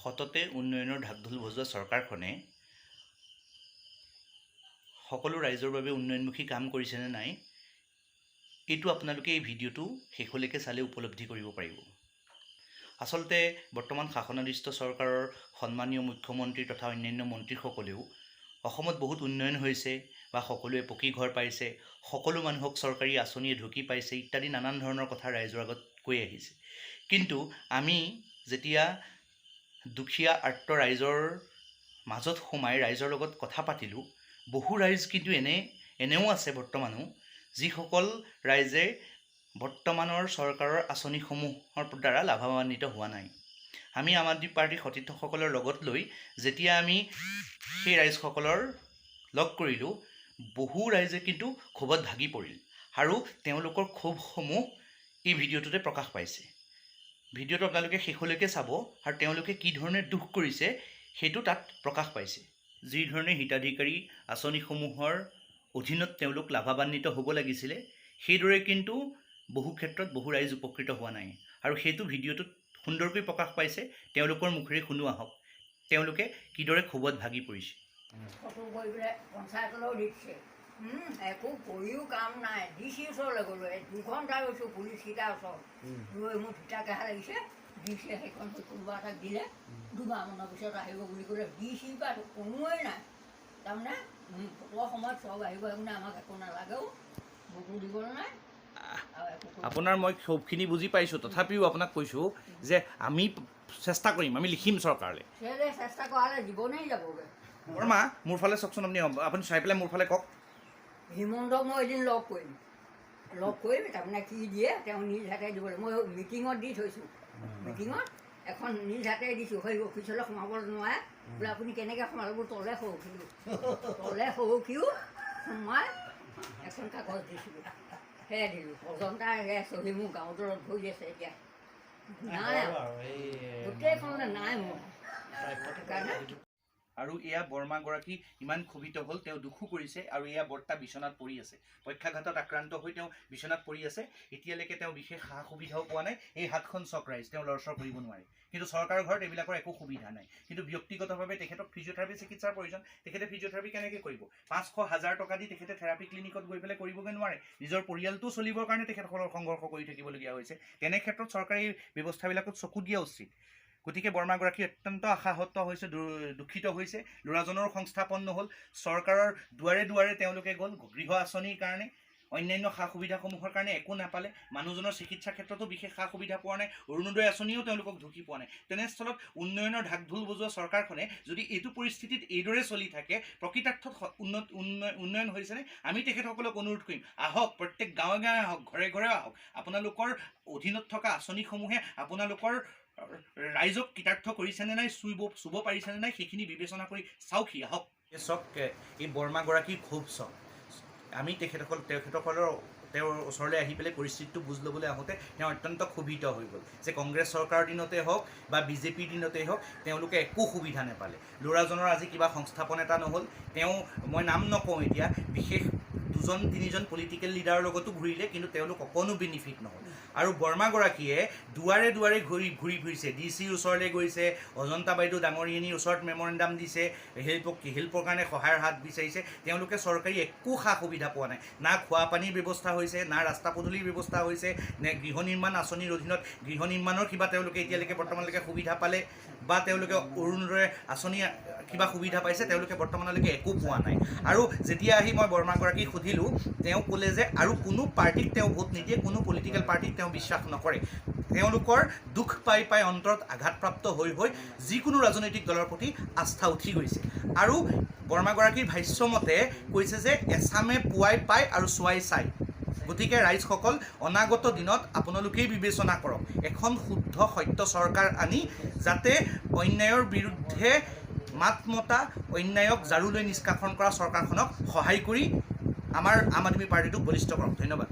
সততে উন্নয়নৰ ঢাক ঢোল বজোৱা চৰকাৰখনে সকলো ৰাইজৰ বাবে উন্নয়নমুখী কাম কৰিছেনে নাই, এইটো আপোনালোকে এই ভিডিঅ'টো শেষলৈকে চালে উপলব্ধি কৰিব পাৰিব। আচলতে বৰ্তমান শাসনাধিষ্ঠ চৰকাৰৰ সন্মানীয় মুখ্যমন্ত্ৰী তথা অন্যান্য মন্ত্ৰীসকলেও অসমত বহুত উন্নয়ন হৈছে বা সকলোৱে পকী ঘৰ পাইছে, সকলো মানুহক চৰকাৰী আঁচনিয়ে ঢুকি পাইছে ইত্যাদি নানান ধৰণৰ কথা ৰাইজৰ আগত কৈ আহিছে। কিন্তু আমি যেতিয়া দুখীয়া আৰ্ত ৰাইজৰ মাজত সোমাই ৰাইজৰ লগত কথা পাতিলোঁ, বহু ৰাইজ কিন্তু এনেও আছে বৰ্তমানো, যিসকল ৰাইজে বৰ্তমানৰ চৰকাৰৰ আঁচনিসমূহৰ দ্বাৰা লাভান্বিত হোৱা নাই। আমি আম আদমি পাৰ্টীৰ সতীৰ্থসকলৰ লগত লৈ যেতিয়া আমি সেই ৰাইজসকলৰ লগ কৰিলোঁ, বহু ৰাইজে কিন্তু ক্ষোভত ভাগি পৰিল আৰু তেওঁলোকৰ ক্ষোভসমূহ এই ভিডিঅ'টোতে প্ৰকাশ পাইছে। ভিডিঅ'টো আপোনালোকে শেষলৈকে চাব আৰু তেওঁলোকে কি ধৰণে দুখ কৰিছে, সেইটো তাত প্ৰকাশ পাইছে। যি ধৰণে হিতাধিকাৰী আঁচনিসমূহৰ অধীনত তেওঁলোক লাভান্বিত হ'ব লাগিছিলে, সেইদৰে কিন্তু বহু ক্ষেত্ৰত বহু ৰাইজ উপকৃত হোৱা নাই আৰু সেইটো ভিডিঅ'টোত সুন্দৰকৈ প্ৰকাশ পাইছে। তেওঁলোকৰ মুখেৰে শুনো আহক, তেওঁলোকে কিদৰে ক্ষোভত ভাগি পৰিছে। ফটো কৰি পেলাই পঞ্চায়তলৈও দিছে। একো কৰিও কাম নাই। ডি চি ওচৰলৈ গ'লোঁ, এই 2 ঘণ্টা ৰৈছোঁ পুলিচকেইটাৰ ওচৰত ৰৈ। মোৰ তিতা কেঁহা লাগিছে। ডি চিয়ে সেইখন কোনোবা এটাক দিলে, 2 মাহমানৰ পিছত আহিব বুলি ক'লে। ডি চিৰ পৰা কোনোৱেই নাই। তাৰমানে ভোটৰ সময়ত চব আহিব, সেইকাৰণে আমাক একো নালাগেও, ভোটো দিবলৈ নাই আৰু একো কৰিব আপোনাৰ মই ক্ষোভখিনি বুজি পাইছোঁ। তথাপিও আপোনাক কৈছোঁ যে আমি চেষ্টা কৰিম, আমি লিখিম চৰকাৰলৈ। সেয়ে চেষ্টা কৰা হ'লে জীৱনেই যাবগৈ। বৰ্মা, মোৰ ফালে চাওকচোন আপুনি। আপুনি চাই পেলাই মোৰ ফালে কওক। হিমন্তক মই এদিন লগ কৰিম, লগ কৰিম। তাৰমানে কি দিয়ে তেওঁ নিজ হাতে দিব। মই মিটিঙত দি থৈছোঁ, মিটিঙত এখন নিজ হাতে দিছোঁ। সেই অফিচলৈ সোমাব নোৱাৰে বোলে। আপুনি কেনেকৈ সোমালে? বোলো তলে সৰকিলোঁ, তলে সৰকিও সোমাই এখন কাগজ দিছিলোঁ, সেয়া দিলোঁ। অজন্তা সেয়া চহী মোৰ গাঁৱত ভৰি আছে। এতিয়া নাই আৰু। গোটেইখনতে নাই মোৰ সেইকাৰণে। আৰু এয়া বৰ্মাগৰাকী ইমান ক্ষোভিত হ'ল, তেওঁ দুখো কৰিছে। আৰু এয়া বৰ্তা বিচনাত পৰি আছে, পক্ষাঘাতত আক্ৰান্ত হৈ তেওঁ বিচনাত পৰি আছে। এতিয়ালৈকে তেওঁ বিশেষ সা সুবিধাও পোৱা নাই। এই হাতখন চাওক ৰাইজ, তেওঁ লৰচৰ কৰিব নোৱাৰে। কিন্তু চৰকাৰৰ ঘৰত এইবিলাকৰ একো সুবিধা নাই। কিন্তু ব্যক্তিগতভাৱে তেখেতক ফিজিঅ'থেৰাপি চিকিৎসাৰ প্ৰয়োজন। তেখেতে ফিজিঅ'থেৰাপি কেনেকৈ কৰিব? 500, 1000 টকা দি তেখেতে থেৰাপি ক্লিনিকত গৈ পেলাই কৰিবগৈ নোৱাৰে। নিজৰ পৰিয়ালটো চলিবৰ কাৰণে তেখেতসকলৰ সংঘৰ্ষ কৰি থাকিবলগীয়া হৈছে। তেনে ক্ষেত্ৰত চৰকাৰী ব্যৱস্থাবিলাকত চকু দিয়া উচিত। গতিকে বৰ্মাগৰাকী অত্যন্ত আশাহত হৈছে, দুখিত হৈছে। ল'ৰাজনৰ সংস্থাপন নহ'ল। চৰকাৰৰ দুৱাৰে দুৱাৰে তেওঁলোকে গ'ল, গৃহ আঁচনিৰ কাৰণে, অন্যান্য সা সুবিধাসমূহৰ কাৰণে একো নাপালে। মানুহজনৰ চিকিৎসা ক্ষেত্ৰতো বিশেষ সা সুবিধা পোৱা নাই। অৰুণোদয় আঁচনিও তেওঁলোকক ঢুকি পোৱা নাই। তেনেস্থলত উন্নয়নৰ ঢাক ঢোল বজোৱা চৰকাৰখনে যদি এইটো পৰিস্থিতিত এইদৰে চলি থাকে, প্ৰকৃতাৰ্থত উন্নত উন্নয়ন হৈছেনে? আমি তেখেতসকলক অনুৰোধ কৰিম, আহক, প্ৰত্যেক গাঁৱে গাঁৱে আহক, ঘৰে ঘৰে আহক। আপোনালোকৰ অধীনত থকা আঁচনিসমূহে আপোনালোকৰ ৰাইজক কৃতাৰ্থ কৰিছেনে নাই, চুব পাৰিছেনে নাই, সেইখিনি বিবেচনা কৰি চাওকহি, আহক। এই চাওক, এই বৰ্মাগৰাকীৰ ক্ষোভ চাওক। আমি তেখেতসকলৰ তেওঁৰ ওচৰলৈ আহি পেলাই পৰিস্থিতিটো বুজ ল'বলৈ আহোঁতে তেওঁ অত্যন্ত ক্ষোভিত হৈ গ'ল যে কংগ্ৰেছ চৰকাৰৰ দিনতে হওক বা বিজেপিৰ দিনতেই হওক, তেওঁলোকে একো সুবিধা নাপালে। ল'ৰাজনৰ আজি কিবা সংস্থাপন এটা নহ'ল। তেওঁ, মই নাম নকওঁ এতিয়া, বিশেষ দুজন তিনিজন পলিটিকেল লিডাৰৰ লগতো ঘূৰিলে, কিন্তু তেওঁলোক অকণো বেনিফিট নহ'ল। আৰু বৰ্মাগৰাকীয়ে দুৱাৰে দুৱাৰে ঘূৰি ঘূৰি ফুৰিছে, ডি চিৰ ওচৰলৈ গৈছে, অজন্তা বাইদেউ ডাঙৰীয়ানীৰ ওচৰত মেমৰেণ্ডাম দিছে, হেল্পৰ কাৰণে সহায়ৰ হাত বিচাৰিছে। তেওঁলোকে চৰকাৰী একো সা সুবিধা পোৱা নাই। না খোৱা পানীৰ ব্যৱস্থা হৈছে, না ৰাস্তা পদূলিৰ ব্যৱস্থা হৈছে, নে গৃহ নিৰ্মাণ আঁচনিৰ অধীনত গৃহ নিৰ্মাণৰ কিবা তেওঁলোকে এতিয়ালৈকে বৰ্তমানলৈকে সুবিধা পালে বা তেওঁলোকে অৰুণোদয় আঁচনি কিবা সুবিধা পাইছে, তেওঁলোকে বৰ্তমানলৈকে একো পোৱা নাই। আৰু যেতিয়া আহি মই বৰ্মাগৰাকীক সুধিলোঁ, তেওঁ ক'লে যে আৰু কোনো পাৰ্টীক তেওঁ ভোট নিদিয়ে, কোনো পলিটিকেল পাৰ্টীক তেওঁ বিশ্বাস নকৰে। তেওঁলোকৰ দুখ পাই পাই অন্তৰত আঘাতপ্ৰাপ্ত হৈ হৈ যিকোনো ৰাজনৈতিক দলৰ প্ৰতি আস্থা উঠি গৈছে। আৰু বৰ্মাগৰাকীৰ ভাষ্যমতে কৈছে যে এচামে পুৱাই পায় আৰু চোৱাই চায়। গতিকে ৰাইজসকল, অনাগত দিনত আপোনালোকেই বিবেচনা কৰক, এখন শুদ্ধ সত্য চৰকাৰ আনি যাতে অন্যায়ৰ বিৰুদ্ধে মাত মতা, অন্যায়ক ঝাৰুলৈ নিষ্কাশন কৰা চৰকাৰখনক সহায় কৰি আমাৰ আম আদমি পাৰ্টীটোক বলিষ্ঠ কৰক। ধন্যবাদ।